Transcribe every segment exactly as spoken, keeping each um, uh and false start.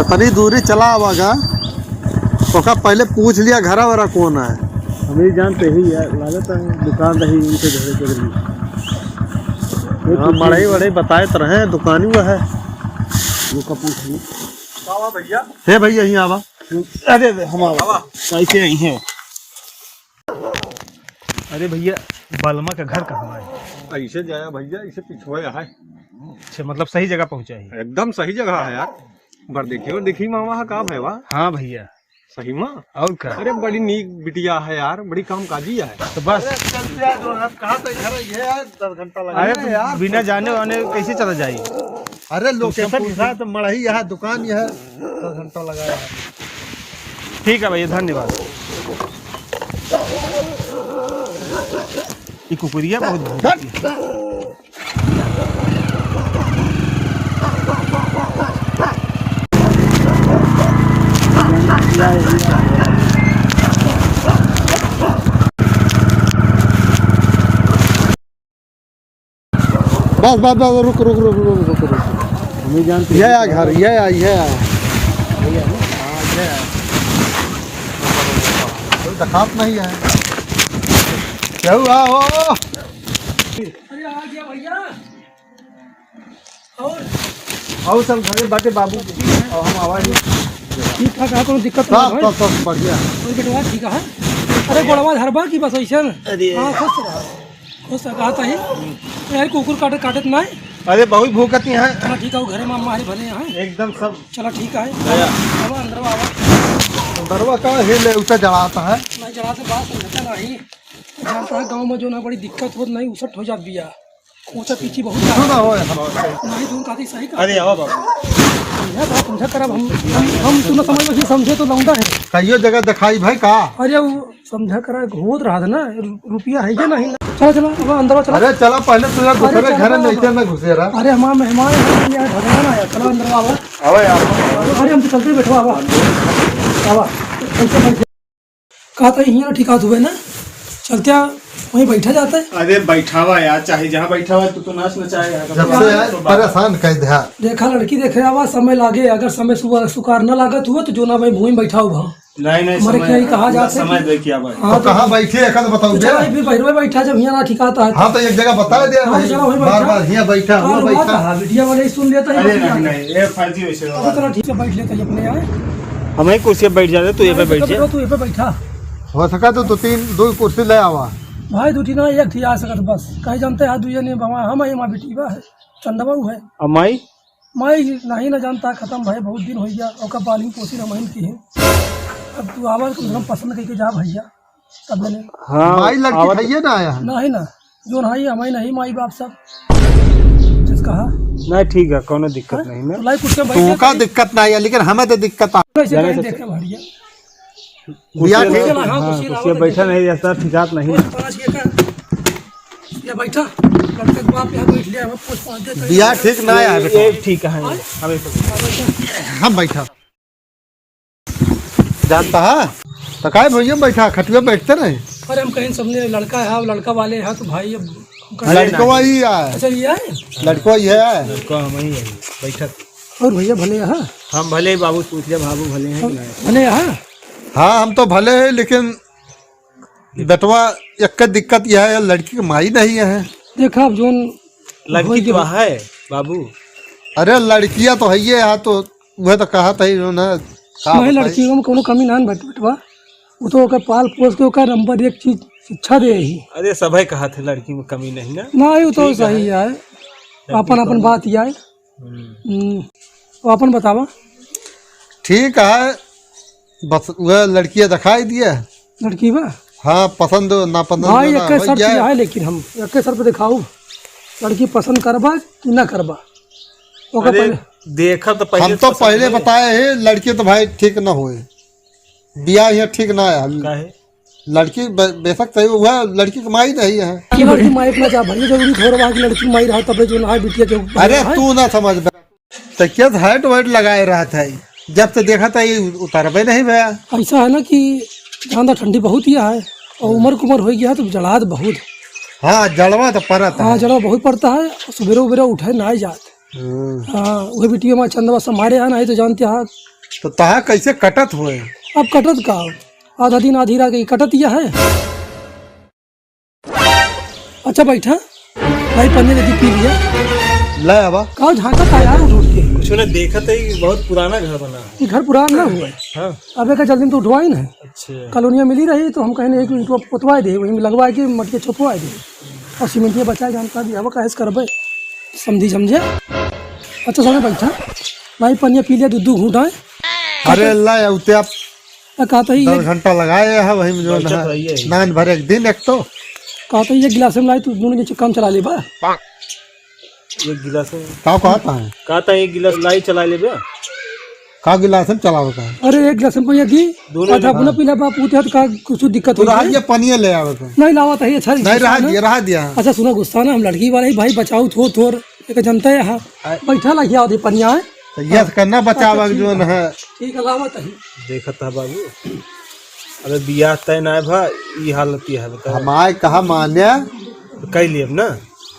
थोड़ी दूरी चला आवागा, ओका पहले पूछ लिया घरा वरा कौन है। हम ही जानते ही है, लागत है दुकान रही इनके घरे के बगल में। हाँ, मड़ई वड़ई बताए तो रहे, दुकान ही है। वो का पूछ लिया। आवा भैया। हे भैया, यहीं आवा। अरे, अरे, हम आवा। आवा। कैसे आई हैं? अरे भैया, बलमा का घर कहाँ है? ऐसे जाया भैया, इसे पिछुआ है। अच्छा, मतलब सही जगह पहुँचा है? एकदम सही जगह है यार। बर देखियो, देखी मामा है का भैया? हाँ भैया। सही मा? और का? अरे बड़ी नीक बिटिया है यार, बड़ी कामकाजी है। तो बस। अरे चल यार, जो हाथ कहाँ तक घर है, ये यार, दस घंटा लगा अरे है तो यार। बिना जाने वाने कैसे चला जाए? अरे लोकेशन पूछा तो मड़ही यहाँ दुकान यह दस घंटा लगा है। ठीक है भैया, धन्यवाद। ये कुकुरिया बहुत भौंकती है। बस, बस, बस, रुक, रुक, रुक। हम ही जानते हैं। ये आ घर, ये आ, ये आ। हाँ, ये आ। कोई दिखात नहीं है। क्या हुआ हो? अरे, आ गया भैया। और? और सब घरे बाटे बाबू। और हम आवाज ठीक ठाक है, कोनो दिक्कत ना सब, है? सब, सब बढ़िया। और बेटवा ठीक है? अरे, गोड़वा धरबा की बस ऐसे न? अरे। हाँ, खुश रहा। हो सका था ही। यार, कुकुर काटे, काटत ना है? अरे, बहुत भूकत ही है। चला ठीक है, वो घरे में अम्मा हरी भले हैं। एकदम सब। चला ठीक है। आवा, अंदर आवा। अंदरवा का है, ले, उसे जड़ाता है। नहीं, जड़ाते बात समझता नहीं। जानता है, गाँव में जो ना बड़ी दिक्कत होत नहीं, उसट हो जात बिया। ऊँचा पीछी बहुत सुना हो यार। नहीं, तुम कहती सही कहा। अरे, आवा बाबू। समझा बात, समझा करब हम, हम, हम तू ना समझ में समझे तो लौंडा है। कहियो जगह दिखाई भाई का? अरे, वो समझा करा, होत रहा था ना, रु-, रुपया है ये नहीं ना। चला, चला, अब अंदर चला। अरे चला, पहले तू यार अरे दूसरे चला, घर में चला। इधर ना घुसे रहा। अरे हमारा मेहमान है, ये भगवान आया, चला अंदर आवा। आवा यार। अरे हम तो चलते बैठो, आवा। आवा। चलते बैठ। कहा था हियाँ ठिकात हुए ना, चलते आ, वहीं बैठा जाता है। अरे बैठावा यार, चाहे जहाँ बैठा हुआ तू तो नाच नचाए यार। जब से यार तो बात परेशान कर दे। देखा लड़की देखे आवा, समय लागे, अगर समय सुबह सुकार न लागत हुआ तो जो ना भाई भूमि बैठा हुआ। नहीं, नहीं, मरे समय, क्या ही कहा पूरा जाता है समय कि दे के आवा। हाँ, तो तो कहाँ बैठे, एक आध बताओ तो दे। चला, फिर बैठवे बैठा, जब हियाँ ना ठिकाता है। हाँ, तो एक जगह बता दे हाँ, भाई। चला, वहीं बार बैठा। बार हियाँ बैठा, हाँ, हुआ तो बात बैठा। कहा, बिटिया वाले ही सुन लेता है, अरे बतिया। नहीं, नहीं, ये फर्जी वैसे हाँ, तो बात। चला, ठीक है, बैठ लेता है अपने यहाँ। हम ही कुर्सी पे बैठ जाते, तू ये पे बैठ जा। तू ये पे बैठा। हो सका तो दो तीन, दो कुर्सी ले आवा। भाई, दो तीन, एक थी आ सकत बस। कहीं जानते हैं, दुइया नहीं बाबा, हम ही माँ बिटिया है, चंदवा है। अब माई? माई नहीं ना जानता, खत्म भाई, बहुत दिन हो गया, ओका पाली पोसी हम ही की है। अब तू आवा, कम से कम पसंद करके जा भैया, तब मैंने हाँ, माई लड़की आवत खाइए ना आया है। नहीं ना, जो नहीं, हमारी नहीं माई बाप सब। जिस कहा। नहीं, ठीक है, कोनो दिक्कत हाँ? नहीं ना। तो लाई कुछ बैठ तू का जाते। दिक्कत नहीं है, लेकिन हमें तो दिक्कत आ। कैसे जाने कहीं से देखे भैया? बिया कुर्सी ठीक? चला, हाँ, हाँ, कुर्सी कुर्सी लावा, बैठा बैठा। नहीं, ऐसा ठिकात नहीं। पाँच के का? या बैठा, लड़के के बाप यहाँ बैठ लिया, हमें पोस पाँच देता है। बिया ठीक ना आया ये, बेटा। ये ठीक है, हाँ? हमें तो हम बैठा। जानता है? तो काहे भैया बैठा, खटिया बैठते रहे। अरे हम कहीं सबने लड़का है, लड़का वाले हैं तो भाई अब हम कहीं लड़कवा ही है। अच्छा, ये है? लड़कवा ही है। लड़का हम ही है, बैठक। और भैया भले हैं? हम भले बाबू, पूछ ले बाबू भले हैं कि नहीं? भले हैं? हाँ, हम तो भले हैं, लेकिन बेटवा, एक दिक्कत यह है, लड़की के माई नहीं है। देखा, अब जोन लड़की होई तो है, बाबू। अरे, लड़किया तो है ये, यहाँ तो वह तो कहा था ही, जो ना, का नहीं, बताई? लड़की में कोनो कमी ना बट-, बेटवा। वो तो ओकर पाल पोस के ओकर नंबर एक चीज शिक्षा दे ही। अरे, सभे कहा थे लड़की में कमी नहीं ना। नहीं, वो तो ठीक सही है। है। अपन, अपन बात ही आए। हम्म। हम्म। तो अपन बतावा। ठीक है, बस वह लड़किया दिखाई दिया। लड़की बा? हाँ, पसंद नापसंद भाई, ना एक हो शर्त जाए। यह है, लेकिन हम एक शर्त पे दिखाऊ, लड़की पसंद करबा कि ना करबा? ओकर अरे, पहले देखा तो पहले हम तो पसंद पहले नहीं। बताए है, लड़की तो भाई ठीक ना होए, बियाह ये ठीक ना है। काहे? लड़की बे-, बेशक सही, वह लड़की की माई नहीं है। कि लड़की माई अपना जा भाई, जरूरी थोड़ा बा कि लड़की माई रहा तबे जो ना बिटिया के ऊपर अरे है। तू ना समझ बे। तो क्या हाइट वाइट लगाए रहा था, जब से देखा था ये उतरबे नहीं भैया। ऐसा है ना कि ज्यादा ठंडी बहुत ही है और उम्र कुमर हो गया है तो जड़ात बहुत। हाँ, जड़वा तो पड़ता हाँ, है। जड़वा बहुत पड़ता है, सुबेरे उबेरे उठे ना जात। हम्म। हाँ, वही बिटिया माँ चंदवा समारे है ना, ये तो जानते हैं, तो तहा कैसे कटत होए? अब कटत का? आधा दिन आधी रात के कटत यह है। अच्छा बैठा भाई, पनिया दे दी, पी लिया। ले आवा। का झांकत है यार उठ उठ के? कुछ ना, देखत है, बहुत पुराना घर बना है। ये घर पुराना ना हुआ है। हाँ। अब एका जल्दी में तो उठवाई ना। अच्छा। कॉलोनिया मिली रही तो हम कहने एक ईंटवा पोतवाए दे, वहीं लगवाए के मटिया छोपवाए दे और सीमेंटिया बचाए के हम कह दिया, अब काहे से करबे? समझी समझे? अच्छा समय बैठा भाई, पनिया पी लिया, दू दू घूंट आए। अरे ला, उते आप आ, कहा तो ही दस एक घंटा लगाए है वही में जो बचत ना है, वही है। नान भर एक दिन एक तो। कहा तो एक गिलास में लाई, तू दोनों नीचे काम चला ले बा। एक गिलास में का कहता है? कहता है एक गिलास लाई चला ले बा। का गिलास में चलावता है? अरे एक गिलास में भैया दी, दोनों आधा जने अपना हाँ। पीला बाप, उठे तो का कुछ दिक्कत तू हो रहा जाए? ये पनिया ले आवे तो। नहीं लावा तो ही अच्छा नहीं रहा दिया, रहा दिया। अच्छा सुनो, गुस्सा ना, हम लड़की वाला ही भाई, बचाओ थोर थोर, एक जनता है हाँ। आ- बैठा लगिया आधी पनिया है। तो यस करना बचावा अच्छा, ठीक जो है। है। ठीक है, लावत है। देखत है बाबू, अबे बियाह तय ना है भा, ई हालत ये है, बताओ। हमारे कहा मान्या? तो कह लिए अब ना,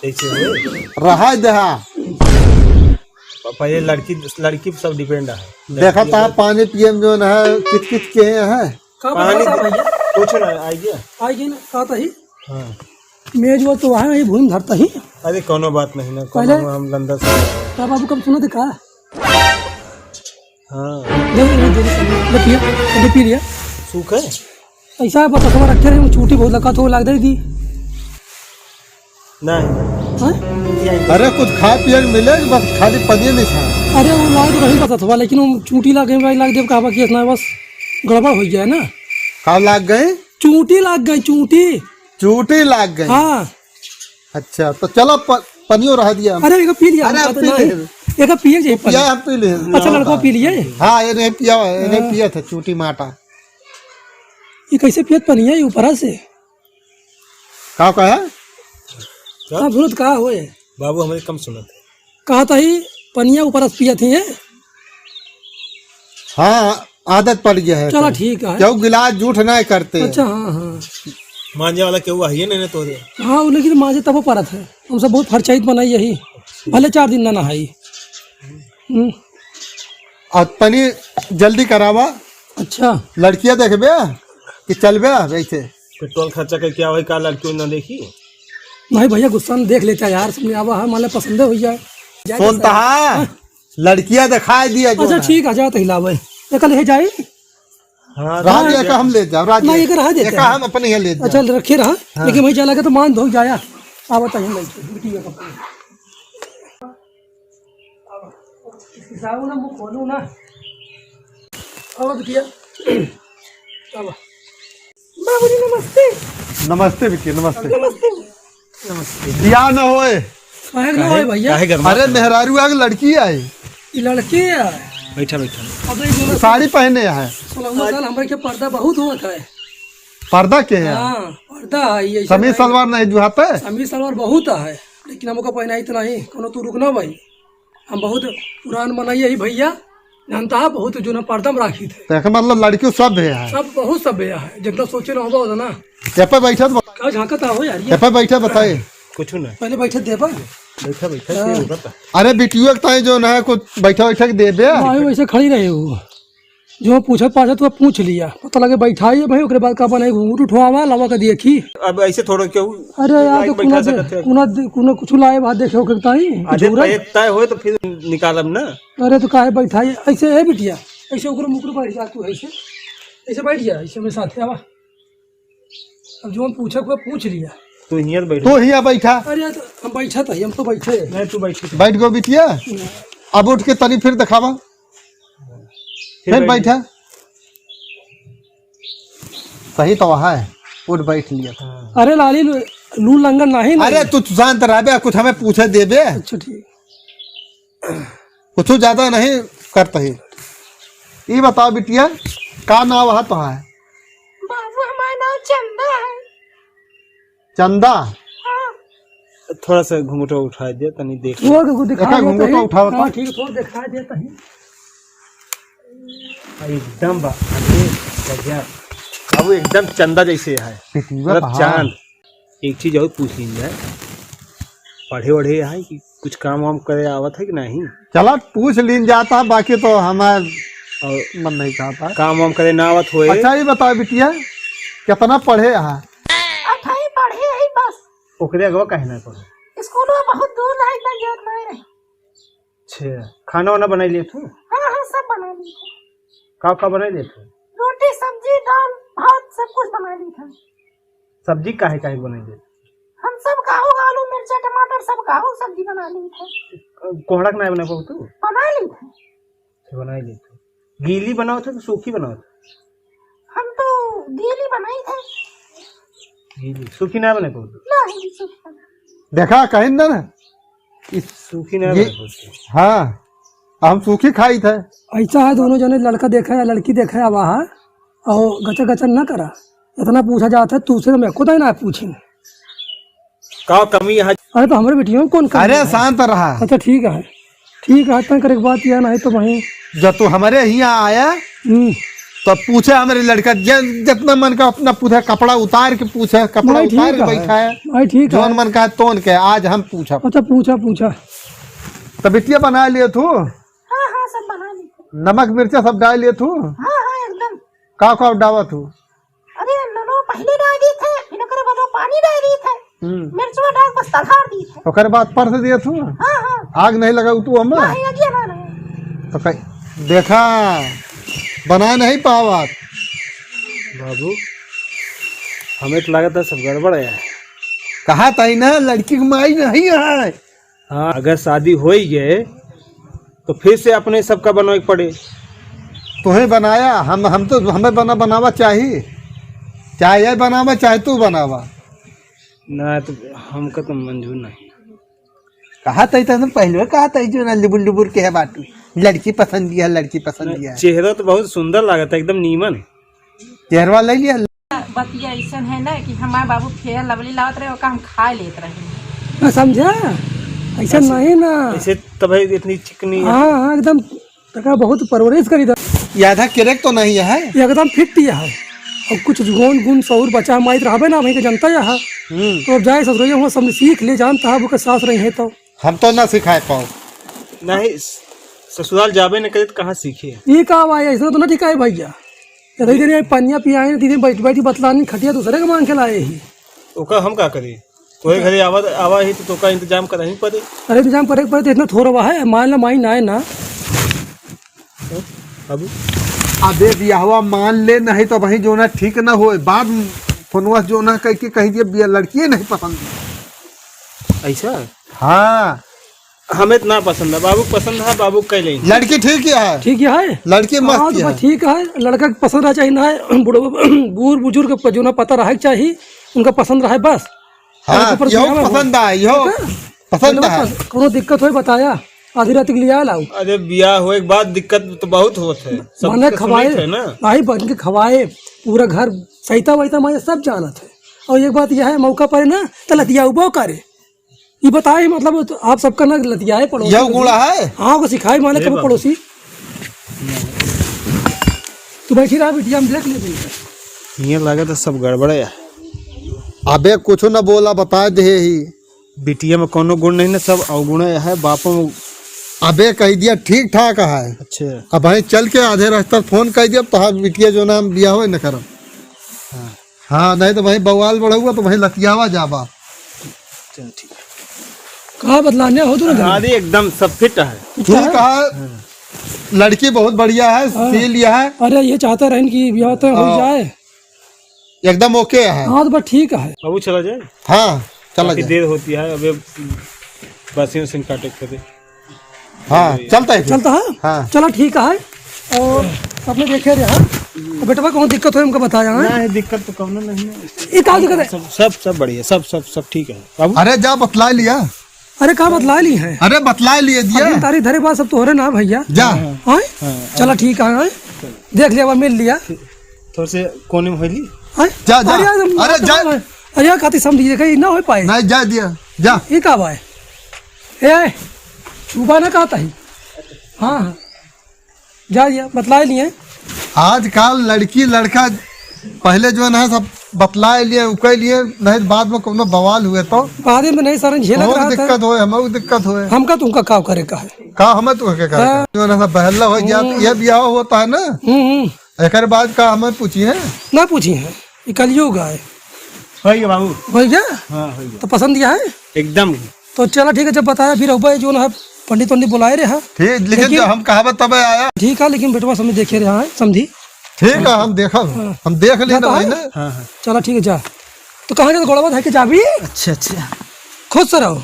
ऐसे हो। रहा दहा। प-, पहले लड़की, लड़की पे सब depend है। देखत है पानी पिए में जो है, किच किच के हैं। का पानी बताता भैया? कुछ ना, आइए। आइए ना, का तही? हाँ। मेज वो तो वहाँ, वहीं भूमि धरता ही। अरे, कोनो बात नहीं ना, कोनो पहले हम लंदन से का बाबू कम सुनत है का? हाँ। ले, ले, ले, ले, ले पिया, ले पी लिया। सूख है? ऐसा है, बतसवा रखे रहे, चूटी बहुत लगा, तो लाग दे दी। नहीं। हाँ? अरे, कुछ खाए पिए के मिले, बस खाली पनिया नहीं खा। अरे, वो लाग तो रही बतसवा, लेकिन वो चूटी लाग गई, भाई, लाग देव, कहा कि इतना बस गड़बड़ हो गया है ना। का लाग गए? चूटी लाग गई, चूटी। चूटी लाग गई? हाँ। अच्छा, तो चलो प-, पनियो रह दिया। अरे, एका पी लिया, अरे, हम आप कहते पी नहीं। ले। एका पिए जाए पिया, पनी। हम पी ले। अच्छा, लड़को पी लिए? हाँ, ये नहीं पिया, ये नहीं हाँ। पिया था, चूटी माटा। ये कैसे पियत पनी है, ये ऊपरा से? का कहा? का? हाँ, भूलत का होए? बाबू, हमरे कम सुनत है। कहत ही पनिया ऊपर से पियत ही है। हाँ, आदत पड़ गया है चला, तो। ठीक है। क्यों गिलास जूठ ना करते। अच्छा, हाँ, हाँ। मांजे वाला केहू आइए नहीं, नहीं तो रे। हाँ, वो लेकिन मांजे तबो परत है। हम सब बहुत फरचाइत बनाई यही। भले चार दिन ना नहाई। हम्म। और पनी जल्दी करावा। अच्छा। लड़कियां देखबे कि चलबे ऐसे? पेट्रोल खर्चा के क्या होई, का लड़कियों ना देखी? नहीं भैया, गुस्सा में देख लेता यार, समझ आवा है, मान ले पसंदे हो जाए। सुनता है? हाँ। लड़कियां दिखाई दिया जो अच्छा, ना। ठीक है, जात हिलावे। एक ले जाई? हाँ, रहा हाँ। दिया का हम ले जाओ, रहा नहीं, दिया। एक रहा देते एक हैं। हम अपने यहाँ ले जाओ। अच्छा, रखे रहा। हाँ। लेकिन भाई, चला के तो मान धो जाया। आवत है, हम लेके, बिटिया का। अब, अब, जाओ ना, मुँह खोलो ना। अब बिटिया, अब। बाबूजी, नमस्ते। नमस्ते बिटिया, नमस्ते। नमस्ते। नमस्ते। बियाह न होए। काहे न होए भैया? काहे गरमा अरे, मेहरारू आग लड़की आए। ई लड़की है। बैठा, बैठा। अब एक साड़ी पहने है। सोलह साल हमरे के पर्दा बहुत होत है। पर्दा के है? हाँ, पर्दा है, ये समीज सलवार नहीं जुहाते? समीज सलवार बहुत है, लेकिन हमको पहनाइत नहीं, कोनो तू रुकना भाई। हम बहुत पुरान मनई ही भैया, जानता है, बहुत जो ना पर्दा में राखी थे। तो एकर मतलब लड़कियों सब है? सब, बहुत सब है, जितना सोचे ना होगा उतना। ए पे बैठत बता-, का झांकत हो यार ये? ए पे बैठत बताए। कुछ ना। पहले बैठत देबा। बैठा, बैठा, हाँ। के होगा? अरे बिटियो के ताई जो ना कुछ बैठा, बैठा के देबे। हाँ, वैसे खड़ी रहे हो। जो पूछत पाछत तो पूछ लिया, पता लगे बैठाई है भाई, ओकरे बाद का बनाई घूंघट उठवावा, लावा का देखी। अब ऐसे थोड़ा क्यों अरे यार, तो लाइक बैठा कुना दे-, सकत है? कुना दे-, कुना कुछ लाए बात देखे ओकर ताई, अरे झूरा। पैक तय होए तो फिर निकालब ना। अरे तो काहे बैठाई ऐसे है बिटिया, ऐसे ओकरे मुकुर बैठ जा तू, ऐसे, ऐसे बैठ जा, ऐसे मेरे साथ आवा। अब जो हम पूछे को पूछ लिया। तू हियाँ बैठ। तू हियाँ बैठा। अरे यार, तो हम बैठा था, हम तो बैठे हैं। नहीं, तू बैठ। बैठ गो बिटिया। हम्म। अब उठ के तनी फिर दिखावा। फिर फिर बैठ। बैठा। सही तो वहाँ है, उठ बैठ लिया था। हाँ। अरे लाली, लू-, लू लंगन नहीं ना। अरे तू शांत रहबे, कुछ हमें पूछे देबे। अच्छा, ठीक। कुछ ज्यादा नहीं करता ही। ई बताओ बिटिया, का नाव है तोहार? बाबू, हमार नाव चंदा है। चंदा? हाँ। थोड़ा सा घुंघटा उठा दे, तनी देख। वो देखो, दिखा एका दे घुंघटा तनी। उठाओ तो। हाँ, ठीक, थोड़ा दिखा दे तनी। एकदम बा-, अरे गजब। बाबू एकदम चंदा जैसे है। पिटुआ मतलब पहाड़। चांद। एक चीज और पूछ लीन जाए, पढ़े वढ़े है कि कुछ काम वाम करे आवत है कि नहीं? चला पूछ लीन जाता, बाकी तो हमार और मन नहीं चाहता। काम वाम करे ना आवत होए। अच्छा, ये बताओ बिटिया, कितना पढ़े हा? अठाई पढ़े ही बस। ओकरे अगवा काहे ना पढ़े? स्कूल में बहुत दूर रहे, इतना जरूरत नहीं रही। अच्छा, खाना वाना बनाई लेत हो? हाँ, हाँ, सब बनाई लेत है। का का बनाई लेत हो? रोटी, सब्जी, दाल, भात, सब कुछ बनाई लेत है। सब्जी काहे काहे बनाई लेत हो? हम सब काहू, आलू, मिर्चा, टमाटर, सब काहू सब्जी बनाई लेत है। कोहड़ा के नाई बनाई पाऊ तू? बनाई लेत है। अच्छा, बनाई लेत हो। गीली बनावत हो कि सूखी बनावत हो? हम तो गीली बनाई थे। गीली, सूखी ना बनाई पाऊ तू? नहीं, सूखी बनाई। देखा, कहीं ना ना। इस सूखी ना ये, रहे होते। हाँ, हम सूखी खाई थे। ऐसा है, दोनों जने लड़का देखे या लड़की देखे आवा है, और गचर गचर ना करा। इतना पूछा जात है, तू से तो मैं खुद ही ना पूछी। का कमी है? अरे, तो हमरे बिटिया में कौन कमी अरे, है? शांत रहा। अच्छा, ठीक है, ठीक है, तय करे के बात यह नहीं तो वहीं। जब तू हमरे हियाँ आया, हम्म। तो पूछे हमरे लड़का, जे जितना मन का अपना पूछे, कपड़ा उतार के पूछे, कपड़ा नहीं, उतार ठीक के है। बैठा है। नहीं, ठीक जौन है। मन का तोन के, आज हम पूछब। अच्छा, पूछा, पूछा। तो बिटिया बना लिए तू? हाँ, हाँ, सब बना लिए। नमक मिर्चा सब डाल लिए तू? हाँ, हाँ, एकदम। का का डावा तू? अरे, नमक पहले डाल दी थे, फिर ओकरे बाद वो पानी डाल दी थे। हम्म। मिर्चवा डाल बस तलहार दी थे। ओकरे बाद परस दिए तू? हाँ, हाँ। आग नहीं लगाऊ तू हमें? नहीं, आग ना लगे। तो कहीं देखा, बना नहीं पावत। बाबू, हमें तो लागत है सब गड़बड़ है। कहा ताई ना, लड़की की माई नहीं है। हाँ, अगर शादी होइ गए, तो फिर से अपने सबका बनवाए के पड़े। तोहे बनाया, हम, हम तो, हमें बना, बनावा चाही, चाहे ये बनावा, चाहे तू बनावा। ना, तो हमका तो मंजूर नहीं। कहा तई, तने पहले कहा तई, जो ना लुबुर लुबुर के है बाटू, लड़की पसंद दिया, लड़की पसंद नहीं, दिया। चेहरा तो बहुत सुंदर लागत है, एकदम नीमन। चेहरवा ले लिया। बतिया अइसन है ना कि हमार बाबू Fair Lovely लावत रहे, ओका हम खा लेत रहे। ना समझा, अइसन ऐसे, नहीं ना। ऐसे तब है इतनी चिकनी है। हाँ, हाँ, एकदम तका बहुत परवरिश करी था। ये आधा crack तो नहीं है? ये एकदम fit ही है। और कुछ गुण, गुण शौर बचा माइत रहबे ना, वहीं के जनता है। हम्म। तो अब जाए ससुरैया हुआ, सब सीख ले, जानता है, वो के सास रही है तो। हम तो ना सिखाए पाओ। नहीं, स-, ससुराल जाबे न करे तो कहाँ सीखे? ई का बा, ऐसा तो ना ठिकाए भैया। रही देने पनिया पियाए, दीदी बैठ, बैठी बतलानी, खटिया दूसरे के मांग के लाए ही। ओका हम का करी? तोहे घरे आवा, आवा ही तो तोका इंतजाम करही पड़े। अरे इंतजाम करे के पड़े तो इतना थोड़ा बा है, मान ला माई ना आए ना। बाबू। अबे बियाहवा मान ले, नहीं तो वहीं जोना ठीक ना होए। बाद में फोनवा से जोना कह के कह दिए, बिया लड़किए नहीं पसंद। ऐसा? हाँ। हमें तो ना पसंद है, बाबू पसंद है, बाबू कह लेंगे। लड़की ठीक ही है। ठीक ही है? लड़की मस्त हाँ, तो ही है। बस ठीक है, लड़का के पसंद रहा चाहिए ना है, बूढ़, बूढ़ बुजुर्ग के जोना पता रहे के चाहिए, उनका पसंद रहे बस। हाँ, लड़के पर यहो बियाह पसंद हो। आए, यहो ठीक है? पसंद लड़के आए। पस-, कोनो दिक्कत होए बताया, आधी रात के लिए आए लाओ। अरे बियाह होए के बाद दिक्कत तो बहुत होत है, सब माने के खवाए, सुनत है ना। भाई बन के खवाए, पूरा घर सहिता वहिता माने सब जानत है। और एक बात यह है, मौका पर ना तो लतियाउबो करे। ये बताए, मतलब, तो आप सबका ना लतियाए पड़ोसी यह कभी। गुण है? हाँ, को सिखाए, माने ए कभी बाबू। पड़ोसी। तू बैठी रहा, बिटिया, हम देख लेबे। ये लागत है सब गड़बड़ है। अबे, कुछ न बोला, बता दे ही। बिटिया में कोनो गुण नहीं ना, सब अवगुण है, बापो में। अबे, कह दिया ठीक ठाक है। अच्छा। अब भाई चल के आधे रास्ता फोन कर दिया, तोहार बिटिया जो नाम बियाह होए न करब। हाँ। हाँ, नहीं तो भाई बवाल बढ़उआ तो भाई लतियावा जाबा। चल ठीक है। कहाँ बतलाने हो तू ना? अरे एकदम सब fit है। ठीक है। हाँ। लड़की बहुत बढ़िया है, हाँ। सील यह है। अरे ये चाहता रहन कि ब्याह तो हो हाँ। जाए। एकदम OK है। हाँ, तो बस ठीक है। बाबू चला जाए? हाँ, चला काफी जाए। देर होती है, अबे बासियों से काटे के दे। हाँ, चलता है फिर। चलता है? हाँ। चला, ठीक है। और अपने देखे रहे, हाँ? तो बेटवा, कौनो दिक्कत हो, हमको बताया, हाँ? नहीं, दिक्कत तो कौनो नहीं है। ये का दिक्कत है? सब, सब, सब बढ़िया, सब, सब, सब ठीक है। बाबू? अरे, जा बतला लिया। अरे, का बतला ली है? अरे, बतला लिए दिया। अरे, तारी धरे बात सब तोहरे ना, भैया। जा। हाँ? हाँ, चला, हाँ। ठीक है, हाँ? देख लिया, मिल लिया। थोड़े से कोने में होली। हाँ? जा, जा। अरे, यार, अरे, बात जा। तो है। अरे, यार, खातिर समझिए, कहीं ना हो पाए। नहीं, जा दिया, जा। ये का भाई? ए, छुपा ना कहता ही। हाँ, हाँ। जा, जा, बतलाए लिए। आजकल लड़की लड़का पहले जो है ना सब बतलाए लिए, उकई लिए, नहीं तो बाद में कोनो बवाल हुए तो। बादे में नहीं सारे झेलत वो रहत है। दिक्कत होए, हमको दिक्कत होए। हमका तुमका का करे का है? का हमें तो के का? हाँ। जो ना बहल्ला हो गया, हम्म। ये ब्याह होता है ना। हम्म, हम्म। एकर बाद का हमें पूछी है? ना पूछी है, ये कलयुग आए। होई गया बाबू। होई गया? हाँ, होई गया। तो पसंद किया है? एकदम। तो चला ठीक है, जब बताया फिर अब जो ना है पंडित वंडित बुलाए रहे हैं। ठीक, लेकिन लेकिन जो हम कहावत तब आया। ठीक है, लेकिन बेटवा समझ देखे रहे हैं, समझी। ठीक है, हम देखब, हाँ। हम देख लेना जाता भाई है? ना। हाँ, हाँ। चला ठीक है, जा। तो कहाँ के तो गोड़वा धाई के जाबी? अच्छा, अच्छा। खुश से रहो।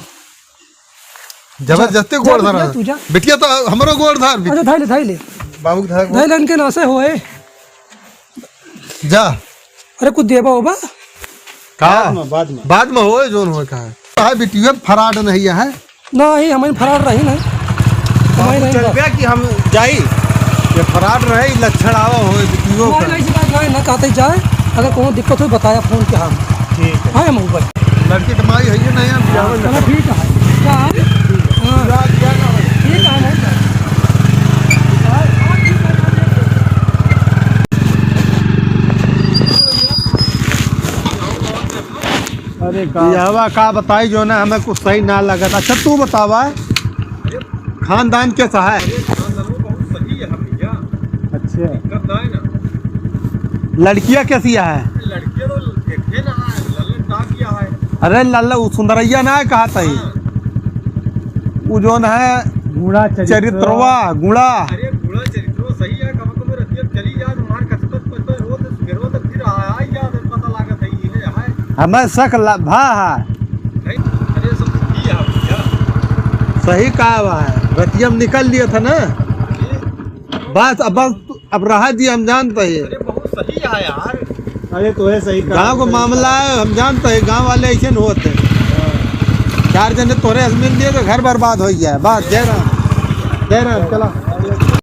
जबरदस्ती जा, गोड़ जा, धरा। जा, तू जा। बिटिया तो हमरो गोड़ धार भी। अच्छा, धाई ले, धाई ले। बाबू के धार। धाई ले, इनके नासे होए। जा। अरे, कुछ देबा होबा? का? बाद में, बाद में। बाद में होए, जोन होए का है। काहे बिटिया फराड नहीं है? नहीं, हमारी फराड रही नहीं। हमारी बाबू नहीं चल बा। गया कि हम जाई। ये फराड रहे, लक्षण आवा होए बिटियो नहीं, का। नहीं, ऐसी बात नहीं, ना कहते जाए। अगर कोनो दिक्कत हो, बताया फोन के हम। ठीक है। हाँ, हम ऊपर। लड़की के माई है ये नहीं, हम बियाह चलो, ठीक है। क्या है? हाँ। बियाह किया ना हो। ठीक है, हम हो जाए। अरे का? बियाहवा का बताई जो ना हमें कुछ सही ना लगत। अच्छा तू बतावा, खानदान कैसा है? अरे खानदान बहुत सही है भैया। अच्छा। दिक्कत ना है ना। लड़कियां कैसी है? लड़कियां तो देखे ना है, लल्लन टाप किया है। अरे लल्ला, उ सुंदरैया ना है, कहा था ही। हाँ। उ जोन है गुणा चरित्र। चरित्रवा, गुणा। अरे गुणा चरित्रवा सही है, कब कब रतिया चली जाए तो मार कसबत पर तो रोज सुबह तक फिर आ, आ ही जाए, पता लागत है, ये है। हमें शक ल-, भा है। नहीं, अरे सब सही है भैया। सही कहा हुआ है, रतिया में निकल लिया था ना। ये बस अब, बस तू, अब रहा जी, हम जानते हैं। अरे बहुत सही है यार। अरे तो है सही कहा, गाँव को सही मामला कहा। है, हम जानते हैं, गाँव वाले ऐसे नहीं होते। हाँ। चार जने तोरे से मिल लिए तो घर बर्बाद हो गया है। बस जय राम, जय राम, चला।